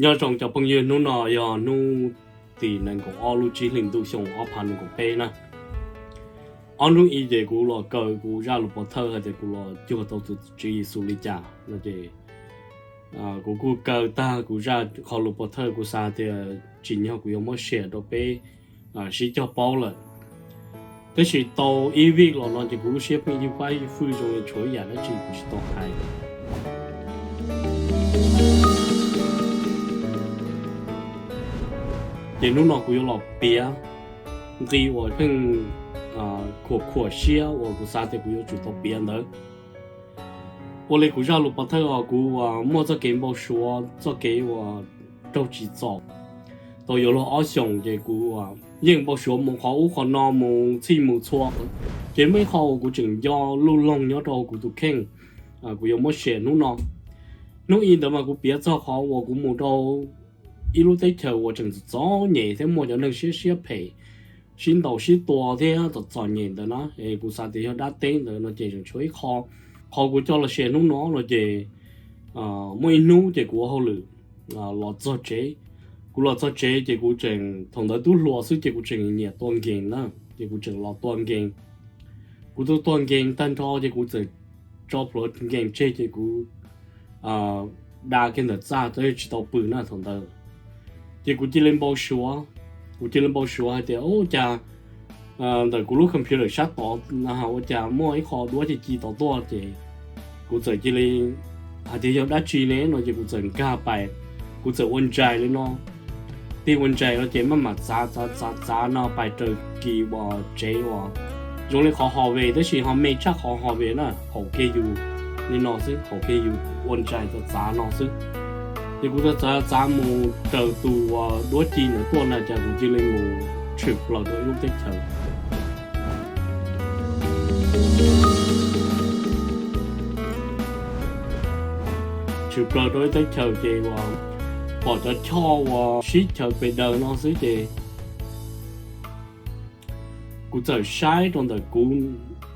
Nyob zoo cov phooj ywg, hnub no yog hnub tim nees nkaum ob lub tsib hlis ntuj xyoo ob phav nees nkaum peb na. Ob hnub ib ces kuv los kaw kuv zaj lus pov thawj hais tias kuv los cuag tau tus Tswv Yexus li cas no ces kuv kuj kaw tag kuv zaj qhov lus pov thawj, kuv xav tias tsim nyog kuv yuav muab share rau peb sib cog paub lawm. Tab sis tau ib vij los no ces kuv lub siab pheej ib fab ib fwj zoo li tshuav ib yam dab tsi kuv tsis tau hais. Ces hnub no kuv yuav los piav nqi uas pheej khuam khuam siab uas kuv xav tias kuv yuav tsum tau piav ntawd. Ua li kuv zaj lus pov thawj os, kuv muaj txoj kev npau suav, txoj kev uas raug tsim txom tau yuav luag ob xyoos ces kuv yeej npau suav mus qhov ub qhov no, mus txhij mus txhua. Ces muaj ib qho uas kuv tseem nco lub loog nyob rau kuv tus kheej, kuv yuav muab share hnub no. Hnub ib ntawd mas kuv piav txog qhov uas kuv mus rau ib lub teb chaws uas tseem txom txom nyem thiab muaj cov neeg siab siab phem, sib ntaus sib tua thiab txom txom nyem ntawd na. Kuv xav tias yog dab teb ntawd no ces tseem tshuav ib qho. Qhov kuv coj los share hnub no no ces muaj ib hnub ces kuv ua hauj lwm los txog tsev. Kuv los txog tsev ces kuv tseem, thaum ntawd twb hluas xwb ces kuv tseem nyiam tua nkees na, ces kuv tseem los tua nkees. Kuv twb tua nkees tag nrho ces kuv txawm tso plhuav nkees tseg ces kuv da kiag ntawm txaj, tsis tau pw na thaum ntawd. Ces kuv cia li npau suav, kuv cia li npau suav hais tias ua cas ntawm kuv lub computer sab tod ua cas muaj ib qho duab ci ci tod tuaj ces kuv txawm cia li hais tias yog dab tsi ne no ces kuv txawm nkag pais, kuv txawm ua ntsais li no. Tig ua ntsais no ces maj mam txav txav txav txav no pais raws kis uas tsev uas zoo li qhov hallway tab sis ho me tshaj qhov hallway na, haum kiag yus li no xwb, haum kiag yus ua ntsais txav txav no xwb. Ces kuv txawm txav txav mus raws tus uas duab ci ntawd tuaj na cas kuv cia li mus tshwm plaws rau ib lub teb chaws. Tshwm plaws rau ib teb chaws ces uas pom cov choj uas sib chaws pes daws no xwb ces kuv txawm saib rau ntawm kuv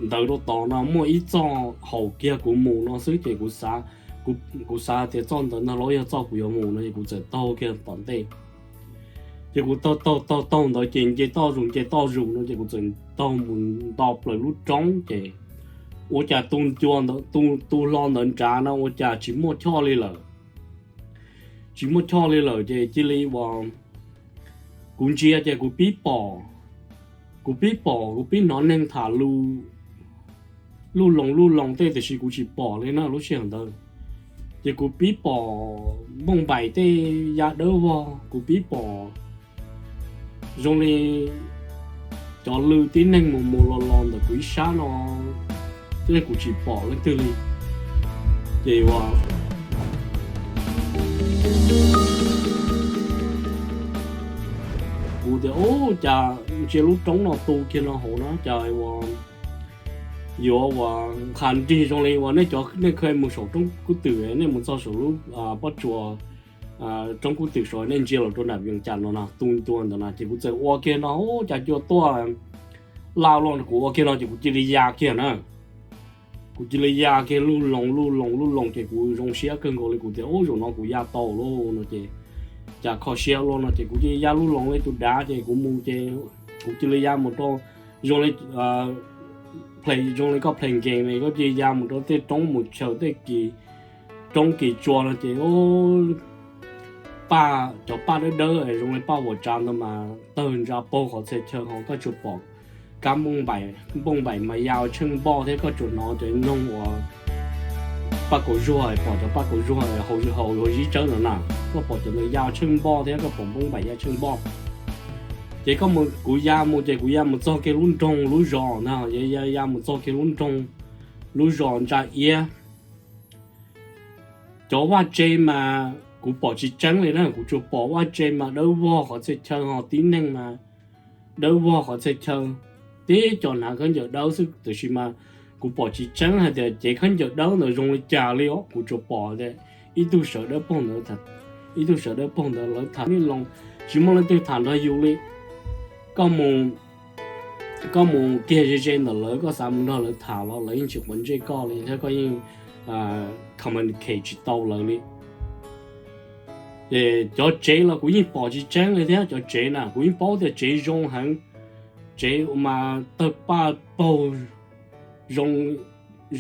ntawd rau tod no muaj ib txoj haum kiag kuv mus no xwb ces kuv xav, kuv xav tias txoj ntawd ntag los yog txoj kuv yuav mus no ces kuv txawm taug kiag tom ntej. Ces kuv taug taug taug taug ntawd ces nce toj zus nce toj zus no ces kuv txawm taug mus nto plaws lub roob ces ua cas tus ncua ntawd, tus hlo ntawd nrad no ua cas tsis muaj choj li lawm. Tsis muaj choj li lawm ces cia li uas kuv ntsia ces kuv pib pom, kuv pib pom, kuv pib hnov neeg tham lus luj loos luj loos tej tiam sis kuv tsis pom li na lub sij hawm ntawd. Ces kuv pib pom npauj npaim tej ya dawb vog, kuv pib pom zoo li cov lw tib neeg mus mus los los ntawm kuv ib sab no, thiab kuv tsis pom leej twg li. Ces uas kuv tias ua cas ntsia lub roob no tu kiag no hauv no cas uas yuav uas nqha nrig zoo li uas nej cov, nej kheev mus saum roob kub twm, nej mus txog saum lub pob tsuas roob kub twm saud nej ntsia los rau nram Vias Cas no na, tu ncua ntawd na ces kuv txawm ua kiag no ua cas cua tuaj laj loj, kuv ua kiag no ces kuv cia li ya kiag na. Kuv cia li ya kiag lub loos lub loos lub loos ces kuv zoo siab kawg nkaus li, kuv tias ub zaum no kuv ya tau lauj no ces cas kho siab lauj no ces kuv cia li ya lub loos li tus dav ces kuv mus ces kuv cia li ya mus rau zoo li, zoo li koj play game ne, koj cia li ya mus rau tej roob mus chaws tej kis roob kis tsua no ces paj, cov paj dawb dawb zoo li paj vuam tsav ntawd mas tawg ntsa paug qhov txhia chaw ho koj tsuas pom kab npauj npaim mas ya tsheej npoj thiab koj tsuas hnov cov noog uas paj kaus zuag, pom cov paj kaus zuag haus haus zib tsawb no na, koj pom cov ntawd ya tsheej npoj thiab koj pom npauj npaim ya tsheej npoj. Ces koj mus, kuv ya mus ces kuv ya mus txog kiag lub nroog lub zos ntag, ya ya mus txog kiag lub nroog lub zos ntsa iab. Cov vaj tse mas kuv pom tsis tseeb li na, kuv tsuas pom vaj tse mas dawb vog qhov txhia chaw ho tib neeg mas dawb vog qhov txhia chaw, tib co hnav khaub ncaws dawb xwb tiam sis mas kuv pom tsis tseeb hais tias cev khaub ncaws dawb ntawd zoo li cas li os, kuv tsuas pom tias ib tug sawv dawb paug ntawd, ib tug sawv dawb paug ntawd lawv tham lij loo, tsis muaj leej twg tham nrog yus li. Koj mus, koj mus kiag ze ze ntawm lawv, koj xav mus nrog lawv tham los lawv yeej tsis quav ntsej koj li thiab koj yeej communicate tsis tau lawv li. Cov tsev los kuv yeej pom tsis tseeb li thiab, cov tsev na kuv yeej paub tias tsev zoo heev, tsev mas tawg paj paug, zoo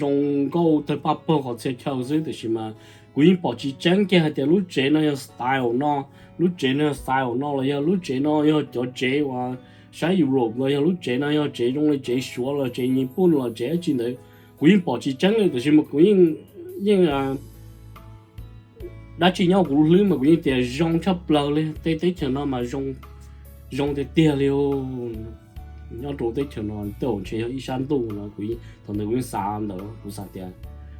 nkauj tawg paj paug qhov txhia chaw xwb, tiam sis mas kuv yeej pom tsis tseeb kiag hais tias lub tsev no yog style no, lub tsev no yog style no los yog lub tsev no yog cov tsev uas saib Europe los yog lub tsev no yog tsev zoo li tsev Suav los tsev Nyij Pooj los tsev dab tsi ntawd. Kuv yeej pom tsis tseeb li, tiam sis mas kuv yeej, yeej dab tsi nyob kuv lub hlwb mas kuv yeej tias zoo tshaj plaws li, tej teb chaws no mas zoo tiag tiag li. Nyob rau teb chaws no tej zaum ntshe yog ib sab ntuj no, thaum ntawd kuv yeej xav ntawd, kuv xav tias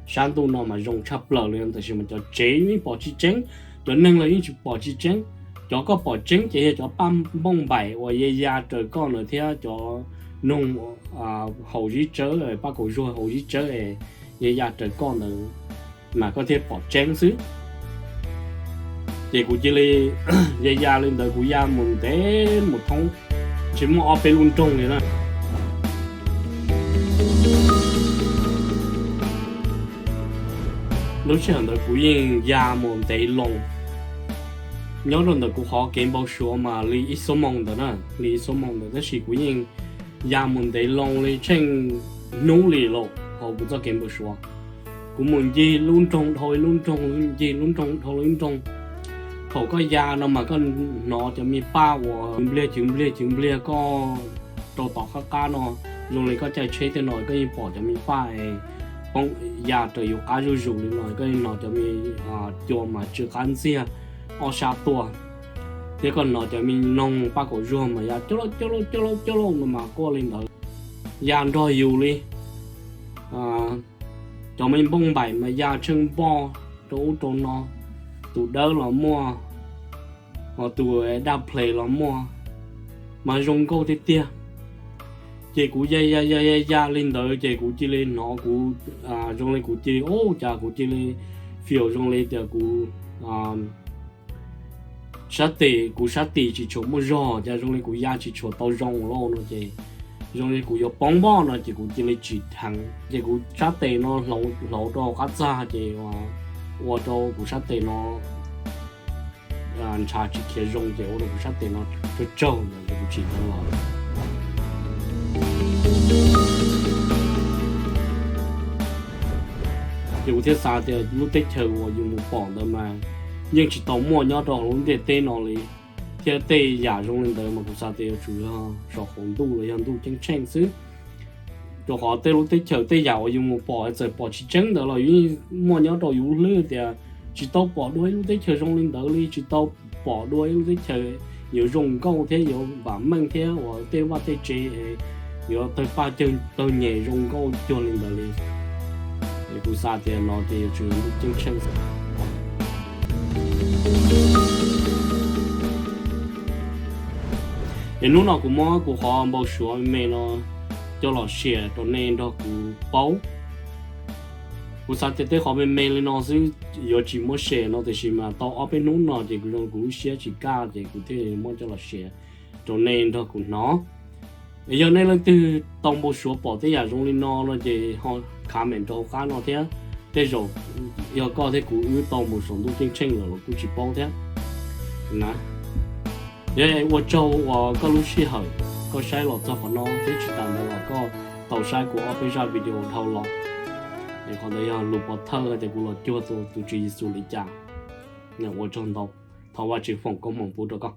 sab ntuj no mas zoo tshaj plaws li, tiam sis mas cov tsev yeej pom tsis tseeb, cov neeg los yeej tsis pom tsis tseeb. Cov koj pom tseeb ces yog cov paj npooj npaim uas ya ya raws koj ntawd thiab cov noog haus zib tsawb, paj kaum zuag haus zib tsawb es ya ya raws koj ntawd mas koj thiaj pom tseeb xwb. Ces kuv cia li ya ya li ntawd, kuv ya mus ntev mus thoob, tsis muaj ob peb lub nroog li na. Lub sij hawm ntawd kuv yeej ya mus ntev loo, nyob rau ntawm kuv qhov kev npau suav mas li ib xuab moos ntawd na, li ib xuab moos ntawd, tab sis kuv yeej ya mus ntev loo li tsheej hnub li lawm hauv kuv txoj kev npau suav. Kuv mus ncig lub nroog dhau ib lub nroog, ncig lub nroog dhau lub nroog, thaum koj ya no mas koj hnov cov me paj uas npliag cwv npliag cwv npliag koj rau tom qab qab no, zoo li koj caij tsheb tej no koj yeej pom cov me paj poob ya raws yus qab zuj zus li no, koj yeej hnov cov me cua mas tsw qab ntxiag ob sab tuaj, thiab koj hnov cov me noog paj kaum zuag mas ya coj lauj coj lauj coj lauj coj lauj no mas quaj li ntawd, ya nrog yus li. Cov me npooj npaim mas ya tsheej npoj rau ub rau no, tus dawb los muaj, ho tus daj ples los muaj, mas zoo nkauj tiag tiag. Ces kuv ya ya ya ya ya li ntawd ces kuv cia li hnov kuv, zoo li kuv cia li, ub, cas kuv cia li feel zoo li tias kuv sab tes, kuv sab tes tsis tshua muaj zog, cas zoo li kuv ya tsis tshua tau zoo lauj no ces zoo li kuv yuav poob npoj no ces kuv cia li tsim dheev ces kuv sab tes no hlau rau qab txag ces ua rau kuv sab tes no ntshav tsis khiav zoo ces ua rau kuv sab tes no tsaug tsaug ntawd ces kuv tsim dheev los. Ces kuv thiaj xav tias lub teb chaws uas yus mus pom ntawd mas yeej tsis tau muaj nyob rau hauv lub ntiaj teb no li, thiab tej yam zoo li ntawd mas kuv xav tias yuav tsum yog saum qaum ntuj los yog ntuj ceeb tsheej xwb. Rau qhov tej lub teb chaws tej yam uas yus mus pom txawm pom tsis tseeb ntawd los yus yeej muaj nyob rau yus lub hlwb tias tsis tau pom dua ib lub teb chaws zoo li ntawd li, tsis tau pom dua ib lub teb chaws yuav zoo nkauj thiab yuav vam meej thiab uas tej vaj tej tsev yuav tawg paj tawg nyem zoo nkauj cuag li ntawd li. Es kuv xav tias no ces yuav tsum yog ntuj ceeb tsheej xwb. Es hnub no kuv muab kuv qhov npau suav me me no coj los share rau nej nrog kuv paub. Kuv xav tias tej qhov me me li no xwb yuav tsis muab share no, tiam sis mas tau ob peb hnub no ces kuv zoo kuv lub siab tsis kaj ces kuv thiaj muab coj los share rau nej nrog kuv hnov. Es yog nej leej twg tau npau suav pom tej yam zoo li no no ces ho comment rau hauv qab no thiab. Tej zaum yog koj thiab kuv wb tau mus saum ntuj ceeb tsheej lawm los kuj tsis paub thiab na. Yog ua tsaug uas koj lub sij hawm koj saib los txog qhov no thiab tsis tas ntawd los koj tau saib kuv ob peb zaj video dhau los. Es qhov ntawd yog lus pov thawj hais tias kuv los cuag tus Tswv Yexus li cas. Ua tsaug ntau, thov Vajtswv foom koob hmoov pub rau koj.